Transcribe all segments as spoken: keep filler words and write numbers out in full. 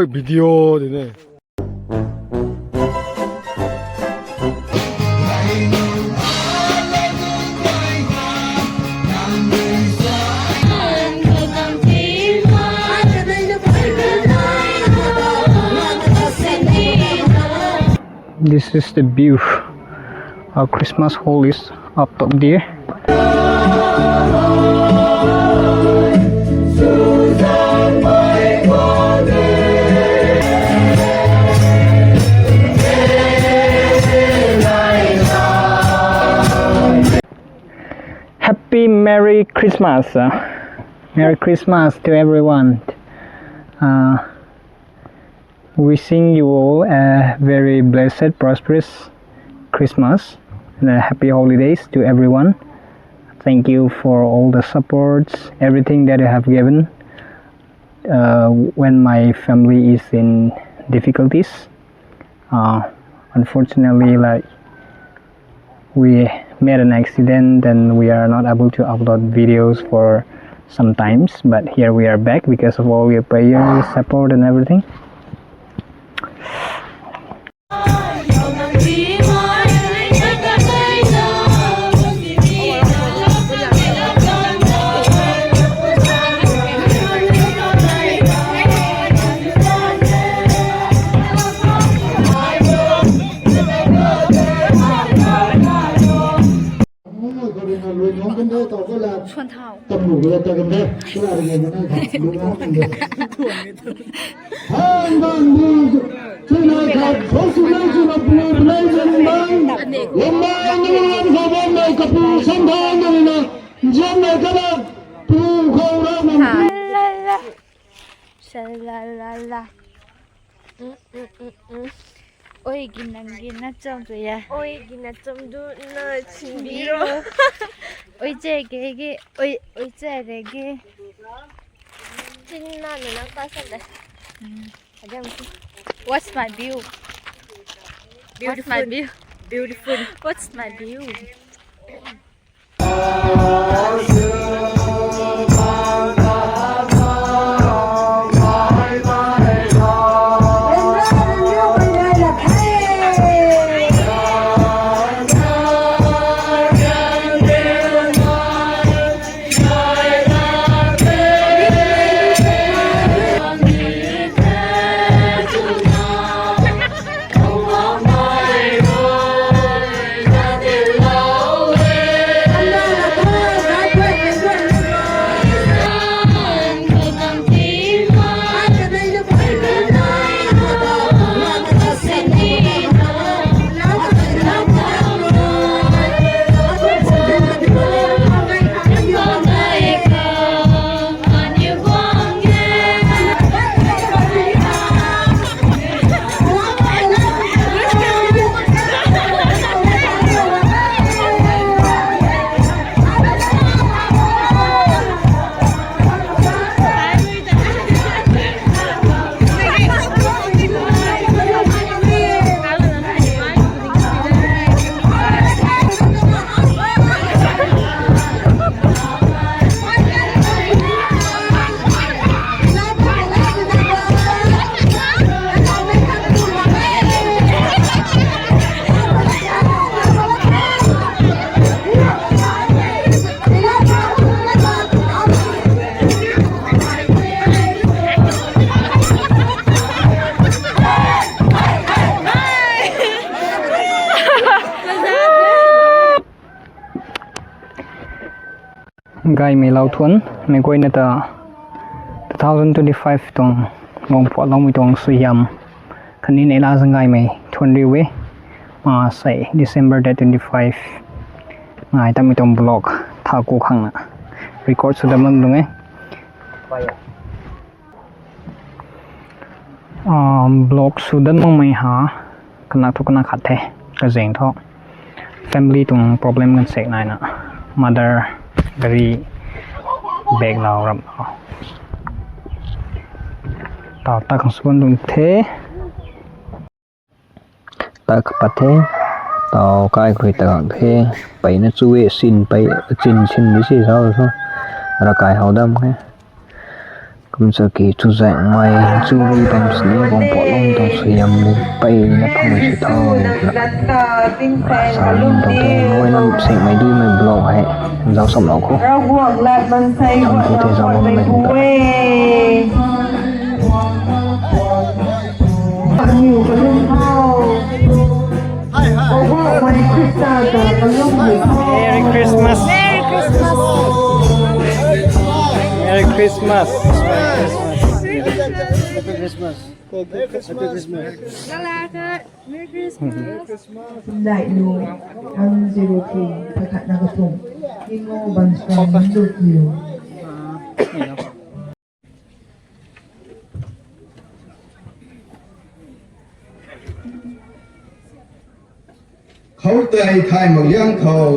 Video de ne. This is the view. Our Christmas hall is up top there. Happy Merry Christmas. Uh, Merry Christmas to everyone. Uh, Wishing you all a very blessed, prosperous Christmas and a happy holidays to everyone. Thank you for all the supports, everything that you have given, uh, when my family is in difficulties. Uh, unfortunately, like, we made an accident and we are not able to upload videos for some times, but here we are back because of all your prayers, support and everything. Oi, gina gina chom tu ya. Oi, gina chom du na chin biro. Oi, che ge ge. Oi, oi, che re ge. Chin na na na pa sa da. What's my view? What's my view? Beautiful. What's my view? Gaymei lau thuan, mei guayna ta two thousand twenty-five tuang, guang phuat loumei tuang suaihiam khatni neihla zang gaymei thuan riu e. Ma sei December date twenty-five ngai tamei tuang vlog tha ku khangna record sw dam bam dung e. Ah, vlog sw dat makmei ha, kanak thu kanak khat the, kazeng thu family tuang problem kan sek naina, mother gari bag lau ram lau. Tau ta khang sw bam dung the. Ta kapat the, tau kai khrui ta kang the, peyna chu e sin, pey chin sin di si sa so, rakai hau dam khe. Kum sa ki chuzaenghmei chu ri bam sini bam pau lung tuang suaihiam ni peyna phangmei sw tho. Sa lung tuang the, mei nam sengmei duimei vlog hei zauc samlou khou. Ravguangc lat mansei guang lam guangmei pu e. Aniw kalum tho. Ravguangc mei Khrista ta kalum tho. Merry Christmas. Merry Christmas. Merry Christmas. Happy Christmas. Happy Christmas. Happy Christmas. Lala ka. Merry Christmas. Daih lu, ang zero three, pakhatna kathumh, Kingo Bansra Nundu Kiu. Khou tei thay mak liang khou,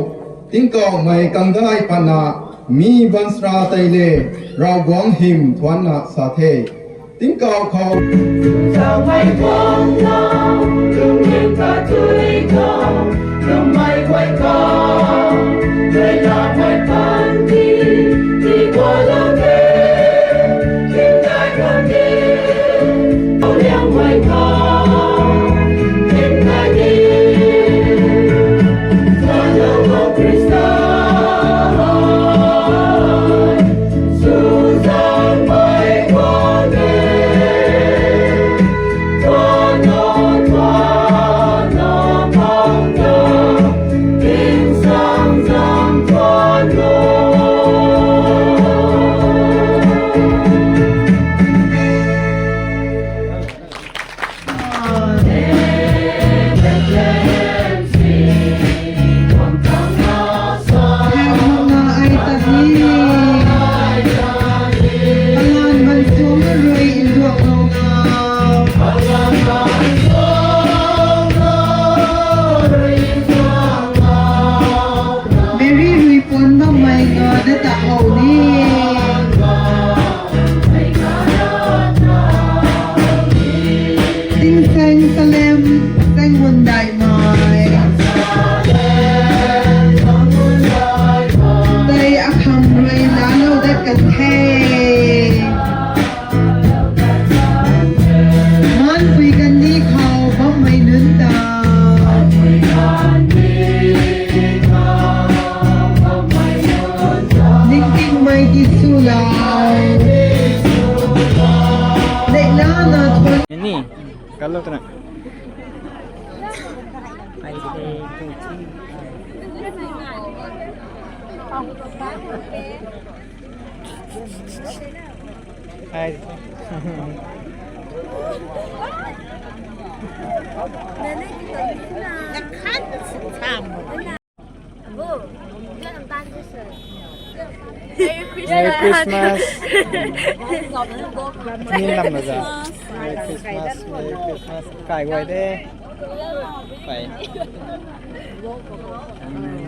tingkauhmei kangdai patna, mi bansra tei le, Ravguangc hym thuanna sa the. Tingkauh khou. Mary rui puan bammei nga na ta how ni. Tingsaeng Salem, Saeng Gun Daihmei. Tei akhang rui laalou dat kan the. Maanpui kandih khou bammei nunc ta. Ningtingmei tiswlou. Neihlana thuan. Ni, kalou twna. Hai. Merry Christmas. Ni lam na za. Merry Christmas, Merry Christmas. Kai guay de. Kai. Amen.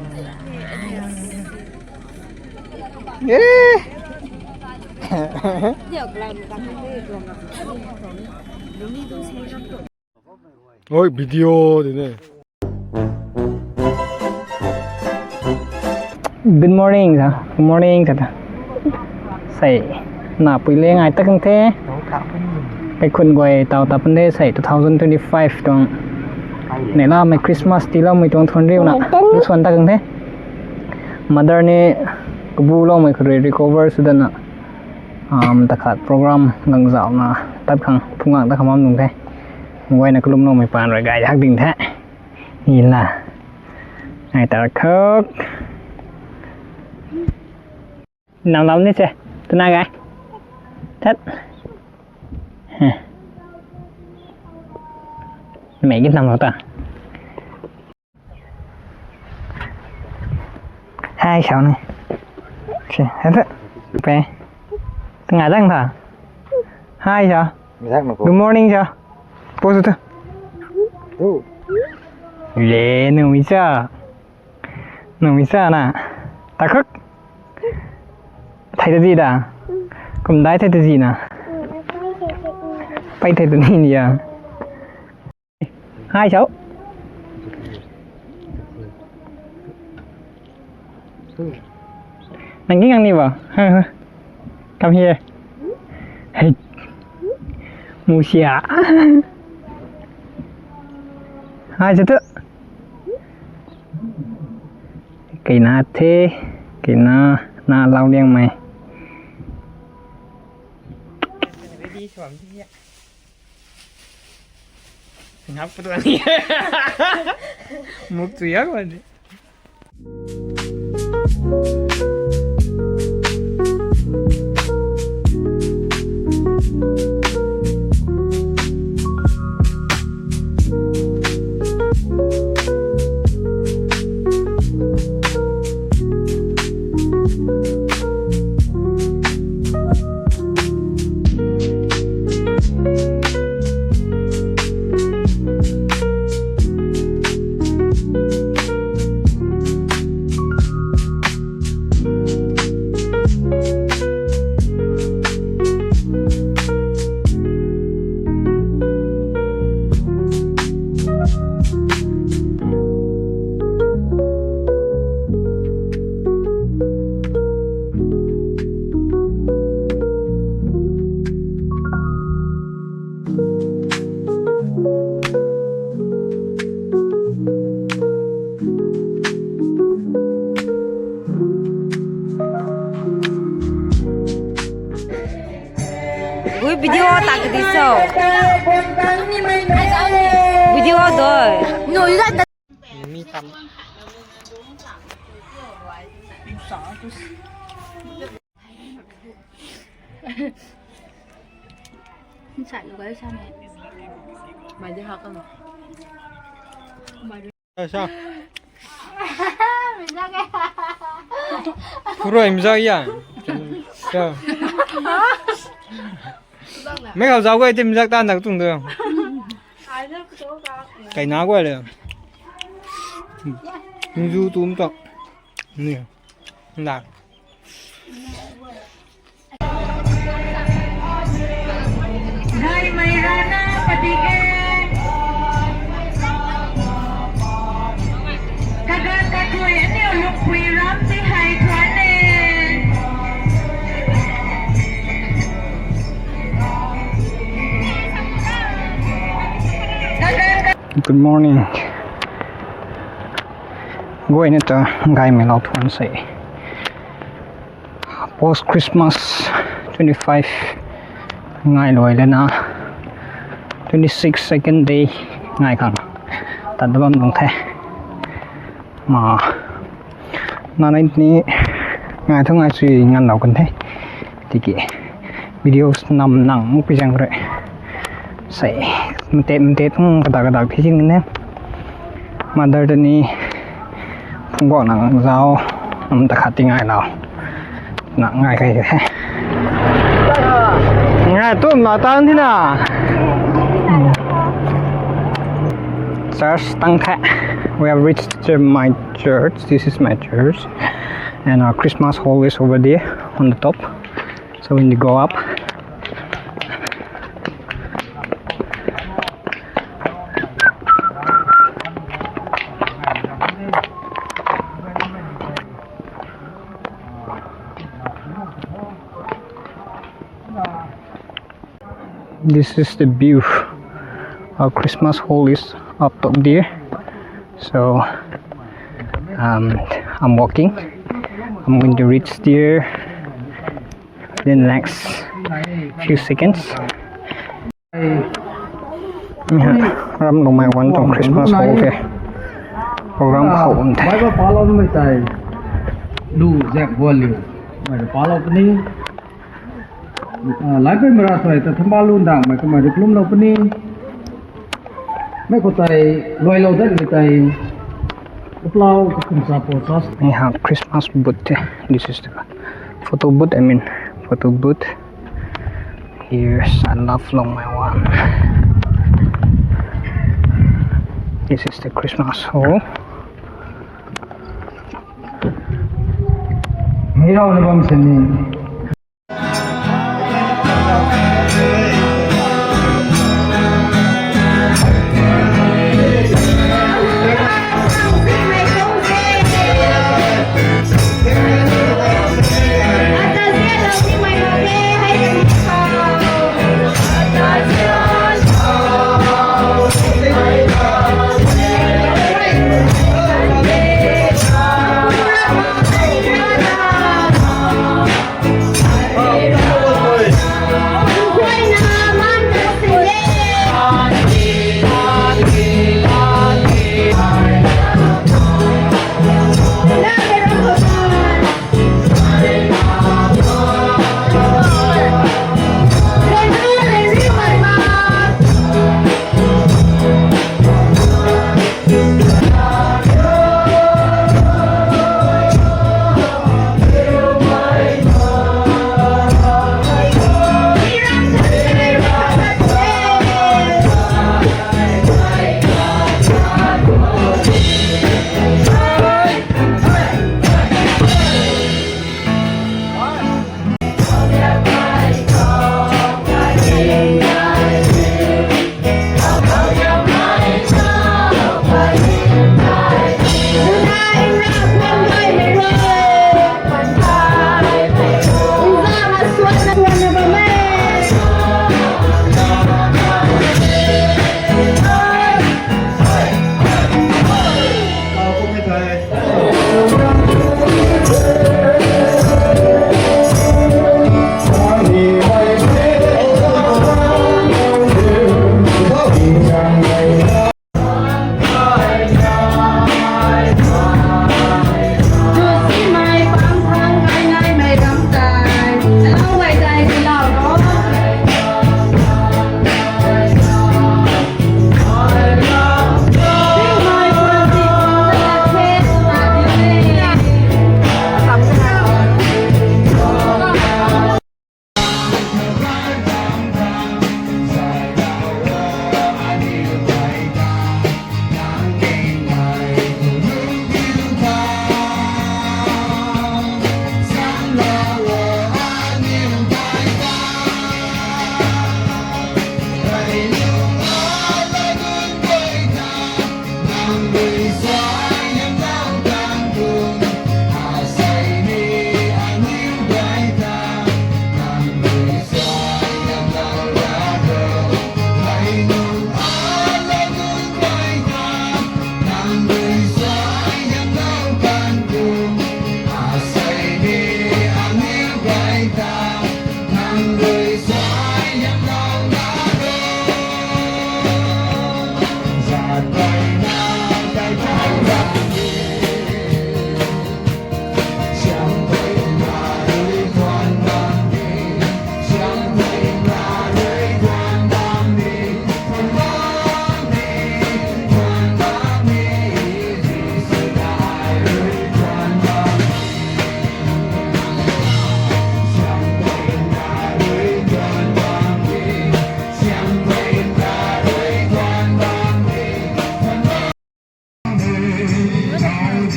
Oi, video de ne. Good morning, sir. Good morning, sir. Sei, napui le ngai ta kang the. Kaikhun guay taw ta pan the sei two thousand twenty-five tuang. Neilamei Christmas tiiloumei tuang thuan riuna. Lu suan ta kang the. Mother ni kabuloumei khou rui recover sw dana. Um, takhat program gang zauhna tat khang phungak ta khamam nung the. Guayna kalumloumei paan rui gay hak ding the. Ila. Ai tar khok. Nam lam ni se. Tuna gay. Tat. Heh. Mei git nam lo ta. Hai sao ni. Che, hai ta. Pe. Tanga dang ta. Hai sao. Good morning sao. Pose tu. Tu. Le, nu mi sa. Nu mi sa na. Ta khak. Thai ta di da. Kum dai thai ta di na. Pai thai ta ni ni ya. Hai sao. Nang king ang ni ba? Come here. Musia. Hai, sa tu. Kei na the, kei na, na lau liang mei. Ready, suam the. Ngap pui tuang ni. Muk tu yak wan ni. Gui video tak di so. Video doi. Mi tam. Sai lu guys, sa ni. Mai de ha ka. Sa. Puroi mzak ya. Sa. Mei khou zau guay tim zak tan dak tung de. Kai na guay le. Mzu tum tok. Ni. Na. Good morning. Guayna ta gaymei lou thuan se. Post Christmas twenty-five ngai luai lana, twenty-six second day ngai khang tat da bam nung the. Ma, na nai ni ngai thu ngai sui ngan lou kan the. Tiki videos nam nang muk pi zang rui. Sei, mtep mtep, hmm, kadak kadak thi zing ne. Mother ta ni phung guak nang zau, nam ta khat ti ngai lou. Na ngai kai the. Ngai tu na tan thi na. Church tang the. We have reached to my church. This is my church. And our Christmas hall is over there on the top. So when you go up, this is the view. Our Christmas hall is up top there. So, um, I'm walking. I'm going to reach there in the next few seconds. Ram lou mai wan tuang Christmas hall the. Program khou um the. Bible paloumei tei lu zak guan liu. Mai palou puni. Library mara sai ta thamba lun dang mai kamai ri plum lou puni. Mei khou tei luai lou dat mei tei. Uplau ka kum sa po sa. Ni ha Christmas booth the. This is the photo booth, I mean, photo booth. Here's I love long my one. This is the Christmas hall. Hei rau na bam sini.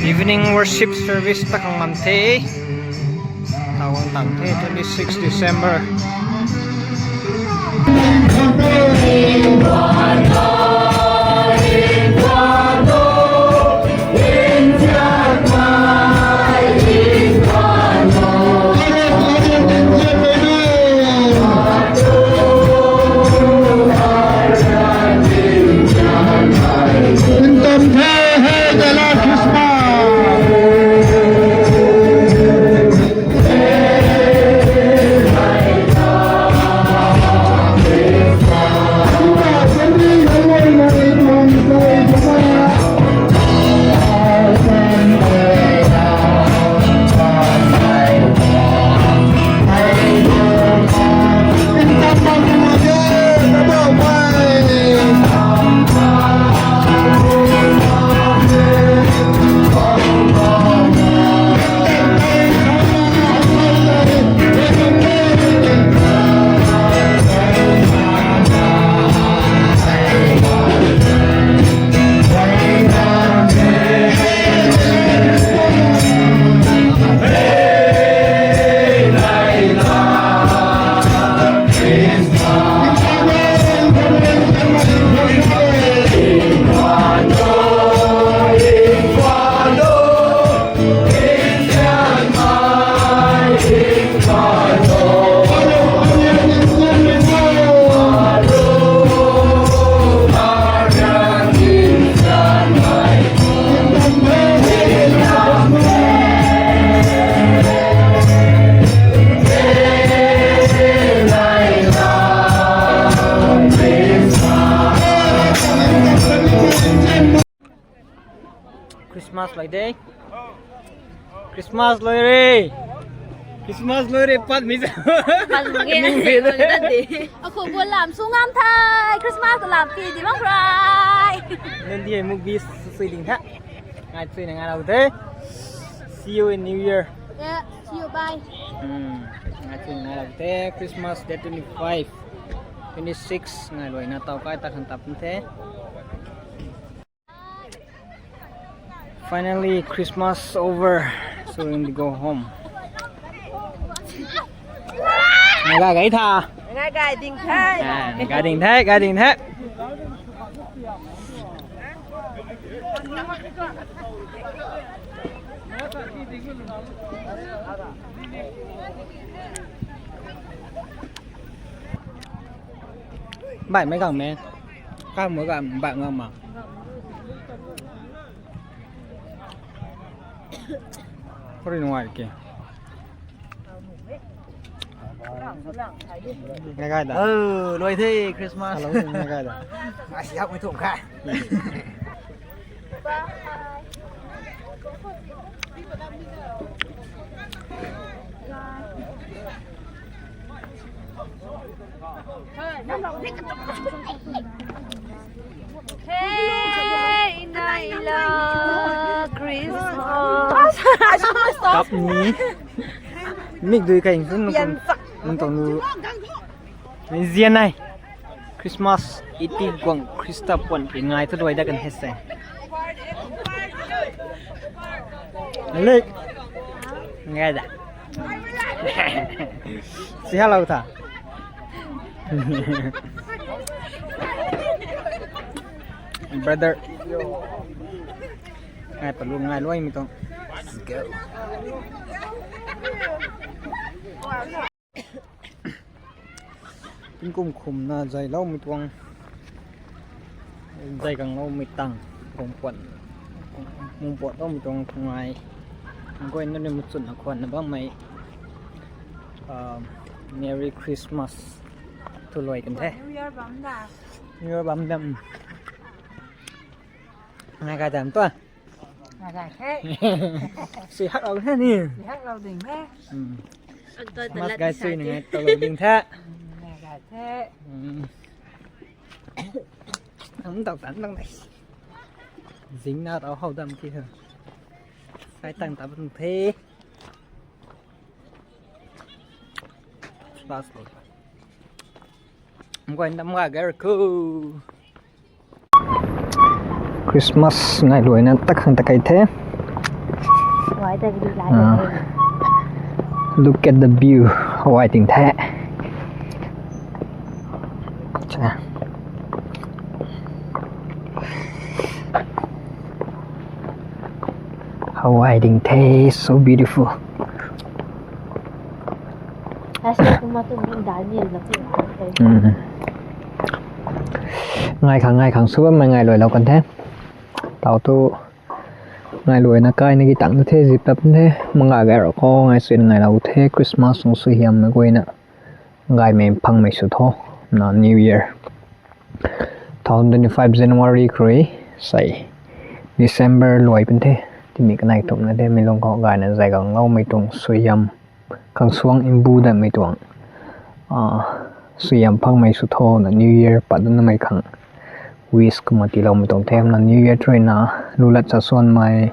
Evening worship service ta khang lam the. Tawang tang the, twenty-six December. Christmas loi de. Christmas loi re. Christmas loi re, pat mi sa. Pat mi ge. Ni re na. Akhou bo lam sw ngam the. Christmas lam pi di bam rai. Nunc di movie sui ding the. Ngai sui na ngai lou the. See you in New Year. Yeah, see you, bye. Hmm. Ngai sui na ngai lou the. Christmas day twenty-five, twenty-six ngai luai na tau kai ta khan tap the. Finally, Christmas over. So we need to go home. Ngai gai tha. Ngai gai ding the. Ah, ngai gai ding the, gai ding the. Bai mai gang me. Ka mo ga bai ngam ma. Kori nuai ke. Ngai gai da. Oh, loi the Christmas. Hello, ngai gai da. Ai, siap mai thum kha. Hey, Naila, Christmas. Kap ni. Mik dui kai nung nung tong nu. Zian nai. Christmas iti guang Krista puan pi ngai thu luai da kan hei se. Lek. Ngai da. Si hello tha. Brother. Ngai palu ngai luai mi tong. Let's go. Tingkum khum na zai lou mi tuang, zai kang lou mi tang, kung puan, mung puat lou mi tuang khungai, goi na ni muchun na khwan na bam mei, ah, Merry Christmas thu luai kan the. New Year bam da. New Year bam dam. Ngai kai dam tua. Ngai kai the. Si hak lou the ni. Si hak lou ding the. Hmm. Mas gai sui ni ngai tou lou ding the. Ngai kai the. Hmm. Ang tau tan tang dai. Zing na tau hou dam ki ha. Sai tang ta bam the. Last lou. Mkoi ndam ga gar khu. Christmas ngai luai na tak khang ta kai the. Look at the view. How I think that. How I think that is so beautiful. Ngai khang ngai khang sw bammei ngai luailou kan the. Tau tu ngai luaina kaina ki tang the zip tap the. Manga gay ra khou ngai sw ngailou the Christmas sung suaihiammei guayna gaymei phangmei sw tho na New Year. Two thousand twenty-five January khrui sei December luai pun the. Timi kanei tumna the mei lung khou gayna zay gangloumei tuang suaihiam khang suang mbu datmei tuang suaihiam phangmei sw tho na New Year pat dunamei khang wish kumna tiiloumei tuang the na New Year ruina lulat sa suanmei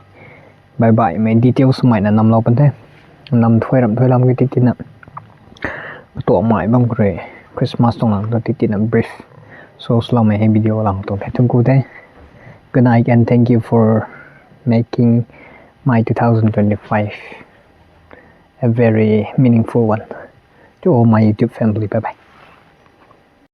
bye bye mei details swmei na namlou pun the. Nam thuai ram thuai lam ki titina katuakmei bam khrui Christmas tuang lang tu titina brief so swloumei hei video lang tuang the thungku the. Good night and thank you for making my two thousand twenty-five a very meaningful one to all my YouTube family. Bye bye.